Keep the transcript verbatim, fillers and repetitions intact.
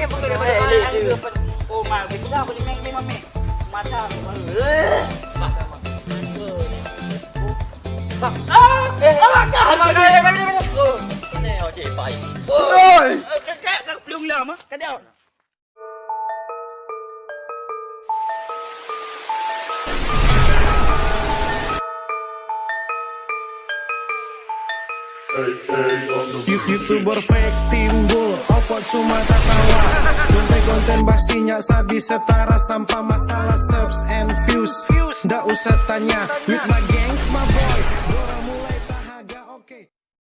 Eh, eh, eh. Oh, ma, kita apa ni, meh, meh, meh? Mata aku. Eh. Bang. Ah, eh, ah, dah. Bang, bang, bang, bang, bang. Oh, sini, oh, dia, Pak. Oi. Eh, kak, kak, kak, belum lah, mah. Kak, dia. You- YouTuber fake timbul, opo cuma tatawa. Konten-konten basi nyak sabi setara sampah masalah subs and views. Ndak usah tanya, with my